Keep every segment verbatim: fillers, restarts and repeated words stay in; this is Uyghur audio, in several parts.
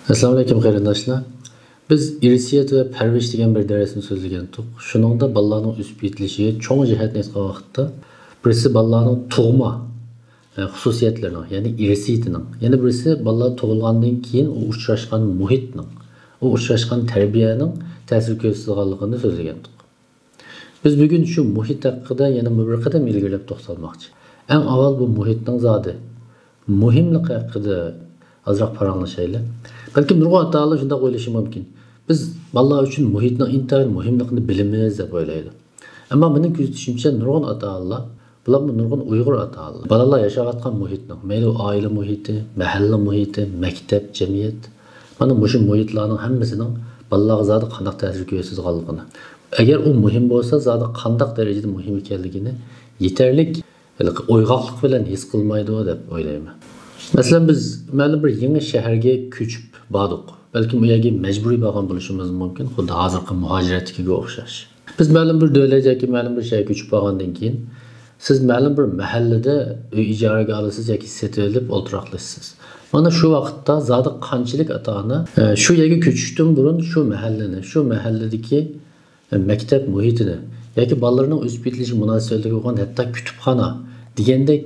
ئەسسالامۇئەلەيكۇم قېرىنداشلار. بىز ئىرسىيەت ۋە پەرۋىش دېگەن بىر دەرسنى سۆزلىگەنتۇق. شۇنىڭدا بالىلارنىڭ ئۆسۈپ يېتىلىشىگە چوڭ جەھەتتىن ئېيتقان ۋاقىتتا، بىرسى بالىلارنىڭ تۇغما، ئە، خۇسۇسىيەتلىرىنىڭ، يەنى ئىرسىيىتىنىڭ، يەنە بىرسى بالىلار تۇغۇلغاندىن كېيىن ئۇ ئۇچراشقان مۇھىتنىڭ، ئۇ ئۇچراشقان تەربىيەنىڭ تەسىر كۆرسىتىدىغانلىقىنى سۆزلىگەنتۇق. بىز بۈگۈن شۇ مۇھىت ھەققىدە يەنە بىر قەدەم ئىلگىرىلەپ توختالماقچى. ئەڭ ئاۋۋال بۇ مۇھىتنىڭ زادى مۇھىملىقى ھەققىدە ئازراق پاراڭلىشايلى. بەلكىم نۇرغۇن ئاتا-ئانىلار شۇنداق ئويلىشى مۇمكىن. بىز بالىلار ئۈچۈن مۇھىتنىڭ ئىنتايىن مۇھىملىقىنى بىلىمىز دەپ ئويلايدۇ. ئەمما مېنىڭ كۆزىتىشىمچە نۇرغۇن ئاتا-ئانىلار، بولۇپمۇ نۇرغۇن ئۇيغۇر ئاتا-ئانىلار بالىلار ياشاۋاتقان مۇھىتنىڭ، مەيلى ئۇ ئائىلە مۇھىتى، مەھەللە مۇھىتى، مەكتەپ، جەمئىيەت، مانا مۇشۇ مۇھىتلارنىڭ ھەممىسىنىڭ بالىلارغا زادى قانداق تەسىر كۆرسىتىدىغانلىقىنى، ئەگەر ئۇ مۇھىم بولسا، زادى قانداق دەرىجىدە مۇھىم ئىكەنلىكىنى يېتەرلىك ھېلىقى ئويغاقلىق بىلەن ھېس قىلمايدۇ دەپ ئويلايمەن. مەسىلەن، بىز مەلۇم بىر يېڭى شەھەرگە كۆچۈپ باردۇق. بەلكىم ئۇ يەرگە مەجبۇرىي بارغان بولۇشىمىز مۇمكىن، خۇددى ھازىرقى مۇھاجىرەتتىكىگە ئوخشاش. بىز مەلۇم بىر دۆلەت ياكى مەلۇم بىر شەھەرگە كۆچۈپ بارغاندىن كېيىن، سىز مەلۇم بىر مەھەللىدە ئۆي ئىجارىگە ئالىسىز ياكى سېتىۋېلىپ ئولتۇراقلىشىسىز. مانا شۇ ۋاقىتتا زادى قانچىلىك ئاتا-ئانا، ئە، شۇ يەرگە كۆچۈشتىن بۇرۇن شۇ مەھەللىنى، شۇ مەھەللىدىكى، ئە، مەكتەپ مۇھىتىنى ياكى بالىلىرىنىڭ ئۆسۈپ يېتىلىشىگە مۇناسىۋەتلىك بولغان ھەتتا كۈتۈپخانا دېگەندەك،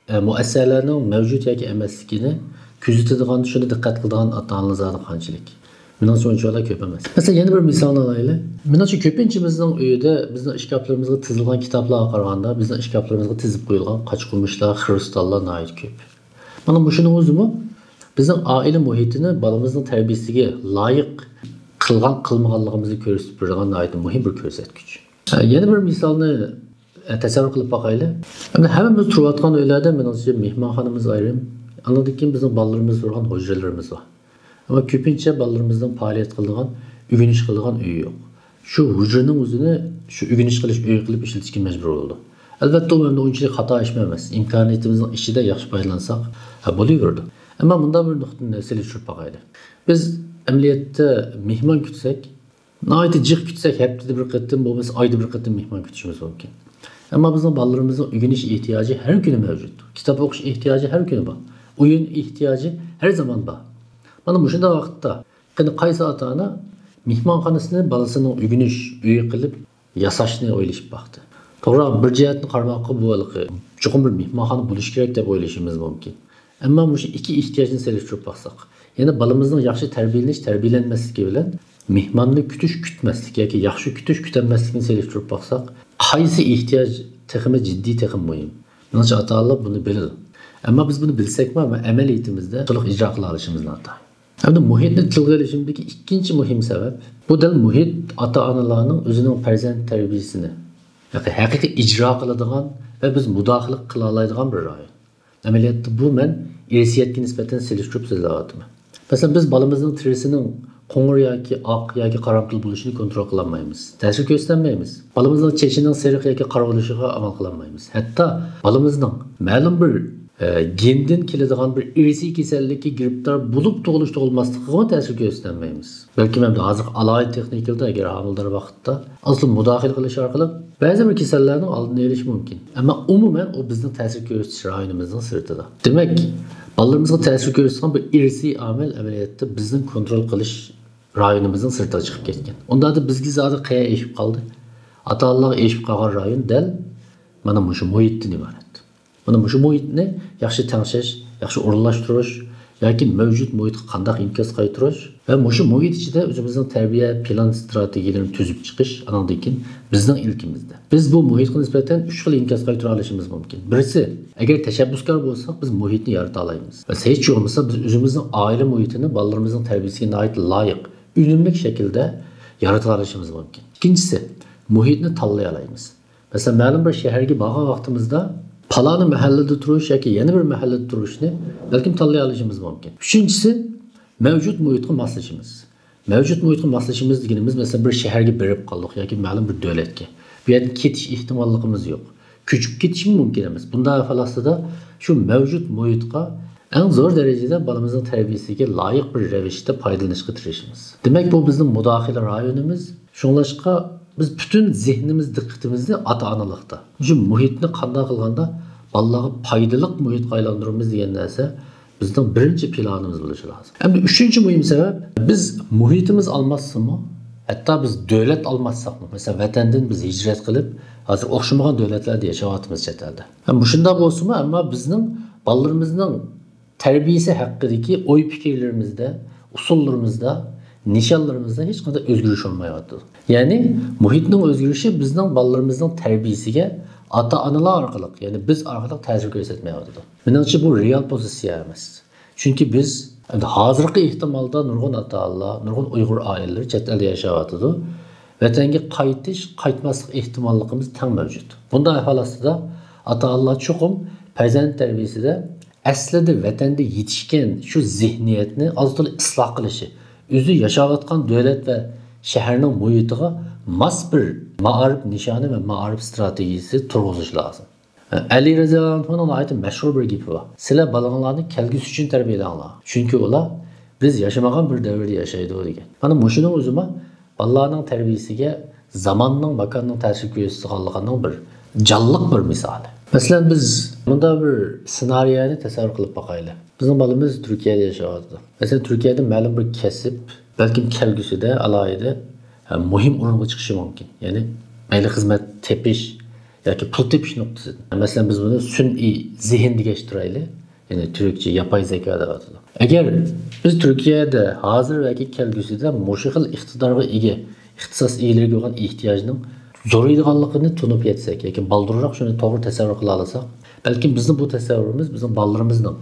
ئە، مۇئەسسەسەلەرنىڭ مەۋجۇت ياكى ئەمەسلىكىنى كۆزىتىدىغان، شۇنى دىققەت قىلىدىغان ئاتا-ئانىلار زادى قانچىلىك؟ مېنىڭچە ئۇنچىۋالا كۆپ ئەمەس. مەسىلەن، يەنە بىر مىسالنى ئالايلى. مېنىڭچە كۆپىنچىمىزنىڭ ئۆيىدە بىزنىڭ ئىشكاپلىرىمىزغا تىزىلغان كىتابلارغا قارىغاندا، بىزنىڭ ئىشكاپلىرىمىزغا تىزىپ قويۇلغان قاچا-قۇمۇچلار، خىرىستاللار ناھايىتى كۆپ. مانا مۇشۇنىڭ ئۆزىمۇ بىزنىڭ ئائىلە مۇھىتىنى بالىمىزنىڭ تەربىيىسىگە لايىق قىلغان، قىلمىغانلىقىمىزنى كۆرسىتىپ بېرىدىغان ناھايىتى مۇھىم بىر كۆرسەتكۈچ. يەنە بىر مىسالنى، ئە، تەسەۋۋۇر قىلىپ باقايلى. ئەمدى ھەممىمىز تۇرۇۋاتقان ئۆيلەردە، مېنىڭچە، مېھمانخانىمىز ئايرىم، ئاندىن كېيىن بىزنىڭ بالىلىرىمىز تۇرغان ھۇجرىلىرىمىز بار. ئەمما كۆپىنچە بالىلىرىمىزنىڭ پائالىيەت قىلىدىغان، ئۆگىنىش قىلىدىغان ئۆيى يوق. شۇ ھۇجرىنىڭ ئۆزىنى شۇ ئۆگىنىش قىلىش ئۆيى قىلىپ ئىشلىتىشكە مەجبۇر بولىدۇ. ئەلۋەتتە، ئۇ ئەمدى ئۇنچىلىك خاتا ئىشمۇ ئەمەس. ئىمكانىيىتىمىزنىڭ ئىچىدە ياخشى پايدىلانساق، ھە، بولۇۋېرىدۇ. ئەمما مۇنداق بىر نۇقتىنى سېلىشتۇرۇپ باقايلى. بىز ئەمەلىيەتتە مېھمان كۈتسەك، ناھايىتى جىق كۈتسەك، ھەپتىدە بىر قېتىم بولمىسا ئايدا بىر قېتىم مېھمان كۈتۈشىمىز مۇمكىن. ئەمما بىزنىڭ بالىلىرىمىزنىڭ ئۆگىنىش ئېھتىياجى ھەر كۈنى مەۋجۇت. كىتاب ئوقۇش ئېھتىياجى ھەر كۈنى بار. ئويۇن ئېھتىياجى ھەر زامان بار. مانا مۇشۇنداق ۋاقىتتا قېنى قايسى ئاتا-ئانا مېھمانخانىسىنى بالىسىنىڭ ئۆگىنىش ئۆيى قىلىپ ياساشنى ئويلىشىپ باقتى؟ توغرا، بىر جەھەتتىن قارىماققا بۇ ھېلىقى چوقۇم بىر مېھمانخانا بولۇشى كېرەك دەپ ئويلىشىمىز مۇمكىن. ئەمما مۇشۇ ئىككى ئېھتىياجنى سېلىشتۇرۇپ باقساق، يەنى بالىمىزنىڭ ياخشى تەربىيەلىنىش، تەربىيەلەنمەسلىكى بىلەن مېھماننى كۈتۈش، كۈتمەسلىك ياكى ياخشى كۈتۈش، كۈتەلمەسلىكنى سېلىشتۇرۇپ باقساق، قايسى ئېھتىياج تېخىمۇ جىددىي، تېخىمۇ مۇھىم؟ مېنىڭچە ئاتا-ئانىلار بۇنى بىلىدۇ. ئەمما بىز بۇنى بىلسەكمۇ، ئەمما ئەمەلىيىتىمىزدە تولۇق ئىجرا قىلالىشىمىز ناتايىن. ئەمدى مۇھىتنى تىلغا ئېلىشىمدىكى ئىككىنچى مۇھىم سەۋەب، بۇ دەل مۇھىت ئاتا-ئانىلارنىڭ ئۆزىنىڭ پەرزەنت تەربىيەسىنى ھەقىقىي ئىجرا قىلىدىغان ۋە بىز مۇداخىلە قىلالايدىغان بىر رايون. ئەمەلىيەتتە بۇ مەن ئىرسىيەتكە نىسبەتەن سېلىشتۇرۇپ سۆزلەۋاتىمەن. مەسىلەن، بىز بالىمىزنىڭ تېرىسىنىڭ قوڭۇر ياكى ئاق ياكى قارامتۇل بولۇشىنى كونترول قىلالمايمىز. تەسىر كۆرسىتەلمەيمىز. بالىمىزنىڭ چېچىنىڭ سېرىق ياكى قارا بولۇشىغا ئامال قىلالمايمىز. ھەتتا بالىمىزنىڭ مەلۇم بىر، ئە، گېندىن كېلىدىغان بىر ئىرسىي كېسەللىككە گىرىپتار بولۇپ تۇغۇلۇش تۇغۇلماسلىقىغىمۇ تەسىر كۆرسىتەلمەيمىز. بەلكىم ئەمدى ھازىرقى ئالاھىدە تېخنىكىلاردا ئەگەر ھامىلىدار ۋاقىتتا ئاستا مۇداخىلە قىلىش ئارقىلىق بەزى بىر كېسەللەرنىڭ ئالدىنى ئېلىش مۇمكىن. ئەمما ئومۇمەن ئۇ بىزنىڭ تەسىر كۆرسىتىش رايونىمىزنىڭ سىرتىدا. دېمەك، بالىلىرىمىزغا تەسىر كۆرسىتىدىغان بىر ئىرسىي ئامىل ئەمەلىيەتتە بىزنىڭ كونترول قىلىش رايونىمىزنىڭ سىرتىغا چىقىپ كەتكەن. ئۇنداقتا بىزگە زادى قەيەر ئېشىپ قالدى؟ ئاتا-ئانىلارغا ئېشىپ قالغان رايون دەل مانا مۇشۇ مۇھىتتىن ئىبارەت. مانا مۇشۇ مۇھىتنى ياخشى تەڭشەش، ياخشى ئورۇنلاشتۇرۇش ياكى مەۋجۇت مۇھىتقا قانداق ئىنكاس قايتۇرۇش ۋە مۇشۇ مۇھىت ئىچىدە ئۆزىمىزنىڭ تەربىيە پىلان ستراتېگىيەلىرىنى تۈزۈپ چىقىش، ئانىڭدىن كېيىن بىزنىڭ ئىلكىمىزدە. بىز بۇ مۇھىتقا نىسبەتەن ئۈچ خىل ئىنكاس قايتۇرالىشىمىز مۇمكىن. بىرسى، ئەگەر تەشەببۇسكار بولساق، بىز مۇھىتنى يارىتالايمىز. بىز ھېچ بولمىسا بىز ئۆزىمىزنىڭ ئائىلە مۇھىتىنى بالىلىرىمىزنىڭ تەربىيەسىگە ناھايىتى لايىق، ئۈنۈملۈك شەكىلدە يارىتالىشىمىز مۇمكىن. ئىككىنچىسى، مۇھىتنى تاللىيالايمىز. مەسىلەن، مەلۇم بىر شەھەرگە بارغان ۋاقتىمىزدا پالانى مەھەللىدە تۇرۇش ياكى يەنە بىر مەھەللىدە تۇرۇشنى بەلكىم تاللىيالىشىمىز مۇمكىن. ئۈچىنچىسى، مەۋجۇت مۇھىتقا ماسلىشىمىز. مەۋجۇت مۇھىتقا ماسلىشىمىز دېگىنىمىز، مەسىلەن، بىر شەھەرگە بېرىپ قالدۇق ياكى مەلۇم بىر دۆلەتكە. بۇ يەردىن كېتىش ئېھتىماللىقىمىز يوق. كۆچۈپ كېتىشمۇ مۇمكىن ئەمەس. بۇنداق ئەھۋال ئاستىدا شۇ مەۋجۇت مۇھىتقا ئەڭ زور دەرىجىدە بالىمىزنىڭ تەربىيەسىگە لايىق بىر رەۋىشتە پايدىلىنىشقا تىرىشىمىز. دېمەك، بۇ بىزنىڭ مۇداخىلە رايونىمىز. شۇڭلاشقا بىز پۈتۈن زېھنىمىز، دىققىتىمىزنى ئاتا-ئانىلىقتا. شۇ مۇھىتنى قانداق قىلغاندا بالىلارغا پايدىلىق مۇھىتقا ئايلاندۇرىمىز دېگەن نەرسە بىزنىڭ بىرىنچى پىلانىمىز بولۇشى لازىم. ئەمدى ئۈچىنچى مۇھىم سەۋەب، بىز مۇھىتىمىز ئالماشسىمۇ، ھەتتا بىز دۆلەت ئالماشساقمۇ، مەسىلەن، ۋەتەندىن بىز ھىجرەت قىلىپ، ھازىر ئوخشىمىغان دۆلەتلەردە ياشاۋاتىمىز چەت ئەلدە. ھەم مۇشۇنداق بولسىمۇ، ئەمما بىزنىڭ بالىلىرىمىزنىڭ تەربىيىسى ھەققىدىكى ئوي پىكىرلىرىمىزدە، ئۇسۇللىرىمىزدا، نىشانلىرىمىزدا ھېچقانداق ئۆزگىرىش بولمايۋاتىدۇ. يەنى مۇھىتنىڭ ئۆزگىرىشى بىزنىڭ بالىلىرىمىزنىڭ تەربىيىسىگە ئاتا-ئانىلار ئارقىلىق، يەنى بىز ئارقىلىق تەسىر كۆرسەتمەيۋاتىدۇ. مېنىڭچە، بۇ رېئال پوزىتسىيە ئەمەس. چۈنكى بىز، ئەمدى ھازىرقى ئېھتىمالدا نۇرغۇن ئاتا-ئانىلار، نۇرغۇن ئۇيغۇر ئائىلىلىرى چەت ئەلدە ياشاۋاتىدۇ. ۋەتەنگە قايتىش، قايتماسلىق ئېھتىماللىقىمىز تەڭ مەۋجۇت. بۇنداق ئەھۋال ئاستىدا ئاتا-ئانىلار چوقۇم پەرزەنت تەربىيىسىدە ئەسلىدە ۋەتەندە يېتىشكەن شۇ زېھنىيەتنى ئاز-تولا ئىسلاھ قىلىشى، ئۆزى ياشاۋاتقان دۆلەت ۋە شەھەرنىڭ مۇھىتىغا ماس بىر مائارىپ نىشانى ۋە مائارىپ ئىستراتېگىيىسى تۇرغۇزۇش لازىم. ئەلى رەزىياللاھۇ ئەنھۇنىڭ ناھايىتى مەشھۇر بىر گېپى بار. «سىلەر بالىڭلارنى كەلگۈسى ئۈچۈن تەربىيەلەڭلار. چۈنكى ئۇلار بىز ياشىمىغان بىر دەۋردە ياشايدۇ» دېگەن. مانا مۇشۇنىڭ ئۆزىمۇ بالىلارنىڭ تەربىيىسىگە زاماننىڭ، ماكاننىڭ تەسىر كۆرسىتىدىغانلىقىنىڭ بىر جانلىق بىر مىسالى. مەسىلەن، بىز مۇنداق بىر سېنارىيەنى تەسەۋۋۇر قىلىپ باقايلى. بىزنىڭ بالىمىز تۈركىيەدە ياشاۋاتىدۇ. مەسىلەن، تۈركىيەدە مەلۇم بىر كەسىپ، بەلكىم كەلگۈسىدە ئالاھىدە، ھە، مۇھىم ئورۇنغا چىقىشى مۇمكىن. يەنى مەيلى خىزمەت تېپىش ياكى پۇل تېپىش نۇقتىسىدىن. مەسىلەن، بىز بۇنى سۈنئىي زېھىن دېگەچ تۇرايلى. يەنى تۈركچە ياپاي زېكا دەۋاتىدۇ. ئەگەر بىز تۈركىيەدە ھازىر ياكى كەلگۈسىدە مۇشۇ خىل ئىقتىدارغا ئىگە ئىختىساس ئىگىلىرىگە بولغان ئېھتىياجنىڭ زورىيىدىغانلىقىنى تونۇپ يەتسەك ياكى بالدۇرراق شۇنى توغرا تەسەۋۋۇر قىلالىساق، بەلكىم بىزنىڭ بۇ تەسەۋۋۇرىمىز بىزنىڭ بالىلىرىمىزنىڭ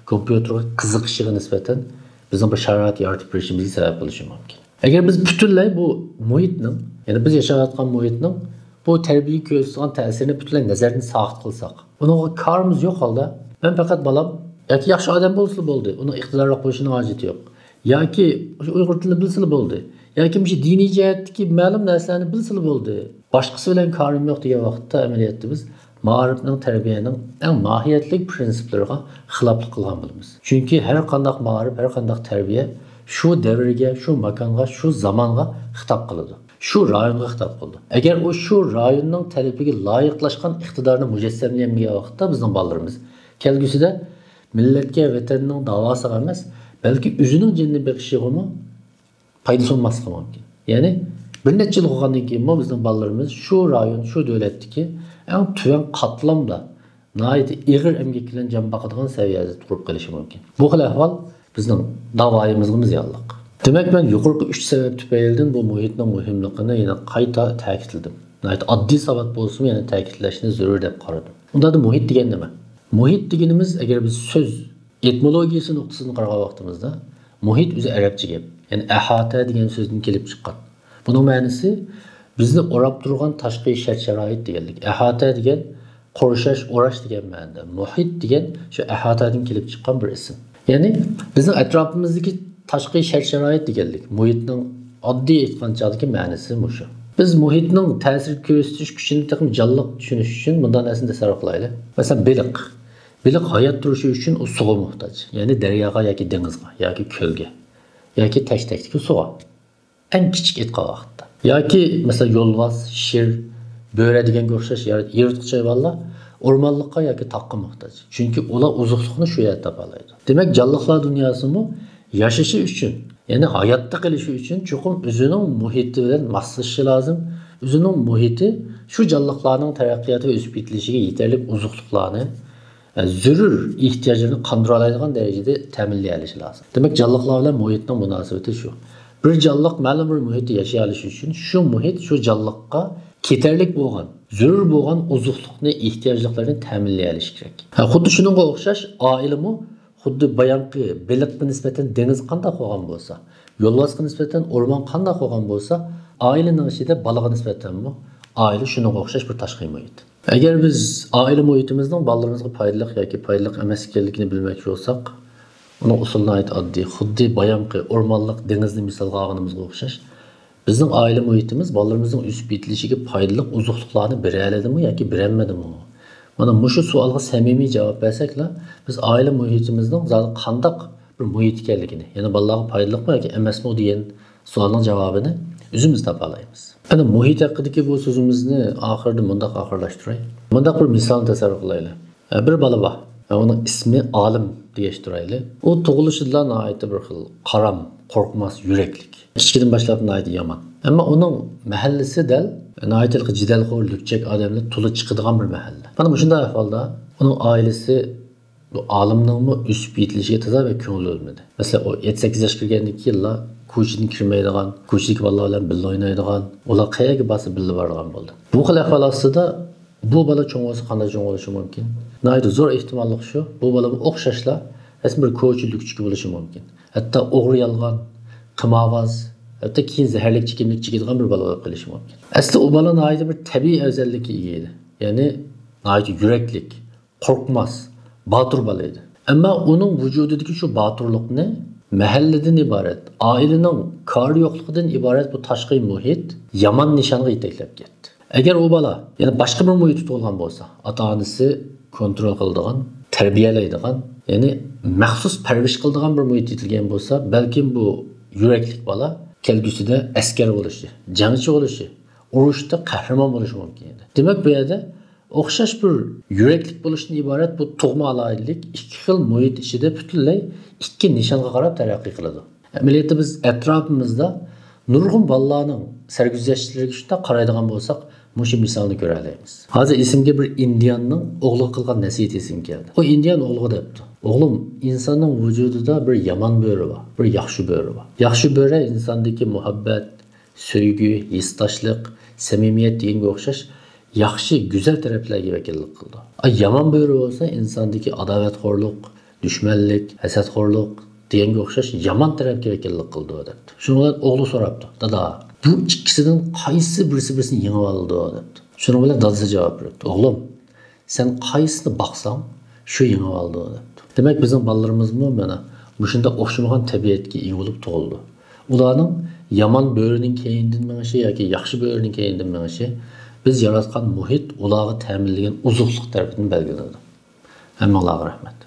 كومپيۇتېرغا قىزىقىشىغا نىسبەتەن بىزنىڭ بىر شارائىت يارىتىپ بېرىشىمىزگە سەۋەب بولۇشى مۇمكىن. ئەگەر بىز پۈتۈنلەي بۇ مۇھىتنىڭ، يەنى بىز ياشاۋاتقان مۇھىتنىڭ بۇ تەربىيەگە كۆرسىتىدىغان تەسىرىنى پۈتۈنلەي نەزەردىن ساقىت قىلساق، ئۇنىڭغا كارىمىز يوق ھالدا، مەن پەقەت بالام ياكى ياخشى ئادەم بولسىلا بولدى، ئۇنىڭ ئىقتىدارلىق بولۇشىنىڭ ھاجىتى يوق، ياكى ئۇشۇ ئۇيغۇر تىلىنى بىلسىلا بولدى، ياكى مۇشۇ دىنىي جەھەتتىكى مەلۇم نەرسىلەرنى بىلسىلا بولدى، باشقىسى بىلەن كارىم يوق دېگەن ۋاقىتتا، ئەمەلىيەتتە بىز مائارىپنىڭ، تەربىيەنىڭ ئەڭ ماھىيەتلىك پىرىنسىپلىرىغا خىلاپلىق قىلغان بولىمىز. چۈنكى ھەر قانداق مائارىپ، ھەر قانداق تەربىيە شۇ دەۋرگە، شۇ ماكانغا، شۇ زامانغا خىتاب قىلىدۇ. شۇ رايونغا خىتاب قىلىدۇ. ئەگەر ئۇ شۇ رايوننىڭ تەلىپىگە لايىقلاشقان ئىقتىدارنى مۇجەسسەملىيەلمىگەن ۋاقىتتا، بىزنىڭ بالىلىرىمىز كەلگۈسىدە مىللەتكە، ۋەتەننىڭ داۋاسىغا ئەمەس، بەلكى ئۆزىنىڭ جېنىنى بېقىشىغىمۇ پايدىسى بولماسلىقى مۇمكىن. يەنى بىر نەچچە يىل بولغاندىن كېيىنمۇ بىزنىڭ بالىلىرىمىز شۇ رايون، شۇ دۆلەتتىكى ئەڭ تۆۋەن قاتلامدا ناھايىتى ئېغىر ئەمگەك بىلەن جان باقىدىغان سەۋىيەدە تۇرۇپ قېلىشى مۇمكىن. بۇ خىل ئەھۋال بىزنىڭ داۋايىمىزغىمۇ زىيانلىق. دېمەك، مەن يۇقىرىقى ئۈچ سەۋەب تۈپەيلىدىن بۇ مۇھىتنىڭ مۇھىملىقىنى يەنە قايتا تەكىتلىدىم. ناھايىتى ئاددىي ساۋات بولسىمۇ، يەنە تەكىتلەشنى زۆرۈر دەپ قارىدىم. ئۇنداقتا مۇھىت دېگەن نېمە؟ مۇھىت دېگىنىمىز، ئەگەر بىز سۆز ئېتىمولوگىيىسى نۇقتىسىدىن قارىغان ۋاقتىمىزدا، مۇھىت ئۆزى ئەرەبچە گەپ. يەنى ئەھاتە دېگەن سۆزدىن كېلىپ چىققان. بۇنىڭ مەنىسى بىزنى ئوراپ تۇرغان تاشقى شەرت-شارائىت دېگەنلىك. ئەھاتە دېگەن قورشاش، ئوراش دېگەن مەنىدە. مۇھىت دېگەن شۇ ئەھاتەدىن كېلىپ چىققان بىر ئىسىم. يەنى بىزنىڭ ئەتراپىمىزدىكى تاشقى شەرت-شارائىت دېگەنلىك. مۇھىتنىڭ ئاددىي ئېيتقان چاغدىكى مەنىسى مۇشۇ. بىز مۇھىتنىڭ تەسىر كۆرسىتىش كۈچىنى تېخىمۇ جانلىق چۈشىنىش ئۈچۈن مۇنداق نەرسىنى تەسەۋۋۇر قىلايلى. مەسىلەن، بېلىق. بېلىق ھايات تۇرۇشى ئۈچۈن ئۇ سۇغا موھتاج. يەنى دەرياغا ياكى دېڭىزغا ياكى كۆلگە ياكى تەشتەكتىكى سۇغا. ئەڭ كىچىك ئېيتقان ۋاقىتتا. ياكى مەسىلەن، يولۋاس، شىر، بۆرە دېگەنگە ئوخشاش يار-، يىرتقۇچ ھايۋانلار ئورمانلىققا ياكى تاغقا موھتاج. چۈنكى ئۇلار ئوزۇقلۇقنى شۇ يەردە تاپالايدۇ. دېمەك، جانلىقلار دۇنياسىمۇ ياشىشى ئۈچۈن، يەنى ھاياتتا قېلىشى ئۈچۈن چوقۇم ئۆزىنىڭ مۇھىتى بىلەن ماسلىشىشى لازىم. ئۆزىنىڭ مۇھىتى شۇ جانلىقلارنىڭ تەرەققىياتى ۋە ئۆسۈپ يېتىلىشىگە يېتەرلىك ئوزۇقلۇقلارنى، ئە، زۆرۈر ئېھتىياجلىرىنى قاندۇرالايدىغان دەرىجىدە تەمىنلىيەلىشى لازىم. دېمەك، جانلىقلار بىلەن مۇھىتنىڭ مۇناسىۋىتى شۇ. بىر جانلىق مەلۇم بىر مۇھىتتا ياشىيالىشى ئۈچۈن شۇ مۇھىت شۇ جانلىققا كېتەرلىك بولغان، زۆرۈر بولغان ئوزۇقلۇقنى، ئېھتىياجلىقلىرىنى تەمىنلىيەلىشى كېرەك. ھە، خۇددى شۇنىڭغا ئوخشاش ئائىلىمۇ خۇددى بايامقى بېلىققا نىسبەتەن دېڭىز قانداق بولغان بولسا، يولۋاسقا نىسبەتەن ئورمان قانداق بولغان بولسا، ئائىلىنىڭ ئىچىدە بالىغا نىسبەتەنمۇ ئائىلە شۇنىڭغا ئوخشاش بىر تاشقى مۇھىت. ئەگەر بىز ئائىلە مۇھىتىمىزنىڭ بالىلىرىمىزغا پايدىلىق ياكى پايدىلىق ئەمەس ئىكەنلىكىنى بىلمەكچى بولساق، ئۇنىڭ ئۇسۇلى ناھايىتى ئاددىي. خۇددى بايامقى ئورمانلىق دېڭىزنى مىسالغا ئالغىنىمىزغا ئوخشاش. بىزنىڭ ئائىلە مۇھىتىمىز بالىلىرىمىزنىڭ ئۆسۈپ يېتىلىشىگە پايدىلىق ئوزۇقلۇقلارنى بېرەلىدىمۇ ياكى بېرەلمىدىمۇ؟ مانا مۇشۇ سوئالغا سەمىمىي جاۋاب بەرسەكلا، بىز ئائىلە مۇھىتىمىزنىڭ زادى قانداق بىر مۇھىت ئىكەنلىكىنى، يەنى بالىلارغا پايدىلىقمۇ ياكى ئەمەسمۇ دېگەن سوئالنىڭ جاۋابىنى ئۆزىمىز تاپالايمىز. ئەنە مۇھىت ھەققىدىكى بۇ سۆزىمىزنى ئاخىرىدا مۇنداق ئاخىرلاشتۇراي. مۇنداق بىر مىسالنى تەسەۋۋۇر قىلايلى. بىر بالا بار. ئۇنىڭ ئىسمى ئالىم دېگەچ تۇرايلى. ئۇ تۇغۇلۇشىدىلا ناھايىتى بىر خىل قارام، قورقماس يۈرەكلىك. كىچىكىدىن باشلاپ ناھايىتى يامان. ئەمما ئۇنىڭ مەھەللىسى دەل ناھايىتى جېدەلخور، لۈكچەك ئادەملەر تولا چىقىدىغان بىر مەھەللە. مانا مۇشۇنداق ئەھۋالدا ئۇنىڭ ئائىلىسى بۇ ئالىمنىڭمۇ ئۆسۈپ يېتىلىشىگە تازا بەك كۆڭۈل بۆلمىدى. مەسىلەن، ئۇ يەتتە سەككىز ياشقا كىرگەندىن كېيىنلا كوچىدىن كىرمەيدىغان، كوچىدىكى بالىلار بىلەن بىللە ئوينايدىغان، ئۇلار قەيەرگە بارسا بىللە بارىدىغان بولدى. بۇ خىل ئەھۋال ئاستىدا بۇ بالا چوڭ بولسا قانداق چوڭ بولۇشى مۇمكىن؟ ناھايىتى زور ئېھتىماللىق شۇ، بۇ بالىمۇ ئوخشاشلا رەسمىي بىر كوچا لۈكچۈكى بولۇشى مۇمكىن. ھەتتا ئوغرى يالغان، قىمارباز، ھەتتا كېيىن زەھەرلىك چېكىملىك چېكىدىغان بىر بالا بولۇپ قېلىشى مۇمكىن. ئەسلى ئۇ بالا ناھايىتى بىر تەبىئىي ئەۋزەللىككە ئىگە ئىدى. يەنى ناھايىتى يۈرەكلىك، قورقماس، باتۇر بالا ئىدى. ئەمما ئۇنىڭ ۋۇجۇدىدىكى شۇ باتۇرلۇقنى مەھەللىدىن ئىبارەت، ئائىلىنىڭ كارى يوقلۇقىدىن ئىبارەت بۇ تاشقى مۇھىت يامان نىشانغا يېتەكلەپ كەتتى. ئەگەر ئۇ بالا يەنە باشقا بىر مۇھىتتا تۇغۇلغان بولسا، ئاتا-ئانىسى كونترول قىلىدىغان، تەربىيەلەيدىغان، يەنى مەخسۇس پەرۋىش قىلىدىغان بىر مۇھىتتا يېتىلگەن بولسا، بەلكىم بۇ يۈرەكلىك بالا كەلگۈسىدە ئەسكەر بولۇشى، جەڭچى بولۇشى، ئۇرۇشتا قەھرىمان بولۇشى مۇمكىن ئىدى. دېمەك، بۇ يەردە ئوخشاش بىر يۈرەكلىك بولۇشتىن ئىبارەت بۇ تۇغما ئالاھىدىلىك ئىككى خىل مۇھىت ئىچىدە پۈتۈنلەي ئىككى نىشانغا قاراپ تەرەققىي قىلىدۇ. ئەمەلىيەتتە بىز ئەتراپىمىزدا نۇرغۇن بالىلارنىڭ سەرگۈزەشتلىرىگە شۇنداق قارايدىغان بولساق، مۇشۇ مىسالنى كۆرەلەيمىز. ھازىر ئېسىمگە بىر ئىندىياننىڭ ئوغلىغا قىلغان نەسىھىتى ئېسىمگە كەلدى. ئۇ ئىندىيان ئوغلىغا دەپتۇ: «ئوغلۇم، ئىنساننىڭ ۋۇجۇدىدا بىر يامان بۆرە بار، بىر ياخشى بۆرە بار. ياخشى بۆرە ئىنساندىكى مۇھەببەت، سۆيگۈ، ھېسداشلىق، سەمىمىيەت دېگەنگە ئوخشاش ياخشى، گۈزەل تەرەپلەرگە ۋەكىللىك قىلىدۇ. ئا، يامان بۆرە بولسا ئىنساندىكى ئاداۋەتخورلۇق، دۈشمەنلىك، ھەسەتخورلۇق دېگەنگە ئوخشاش يامان تەرەپكە ۋەكىللىك قىلىدۇ» دەپتۇ. شۇنىڭ بىلەن ئوغلى سوراپتۇ: «دادا، بۇ ئىككىسىدىن قايسى بىرسى بىرسىنى يېڭىۋالىدۇ؟» دەپتۇ. شۇنىڭ بىلەن دادىسى جاۋاب بېرىپتۇ: «ئوغلۇم، سەن قايسىنى باقساڭ، شۇ يېڭىۋالىدۇ» دەپتۇ. دېمەك، بىزنىڭ بالىلىرىمىزمۇ مانا مۇشۇنداق ئوخشىمىغان تەبىئەتكە ئىگە بولۇپ تۇغۇلىدۇ. ئۇلارنىڭ يامان بۆرىنىڭ كەينىدىن مېڭىشى ياكى ياخشى بۆرىنىڭ كەينىدىن مېڭىشى بىز ياراتقان مۇھىت، ئۇلارغا تەمىنلىگەن ئوزۇقلۇق تەرىپىدىن بەلگىلىنىدۇ. ھەممىڭلارغا رەھمەت.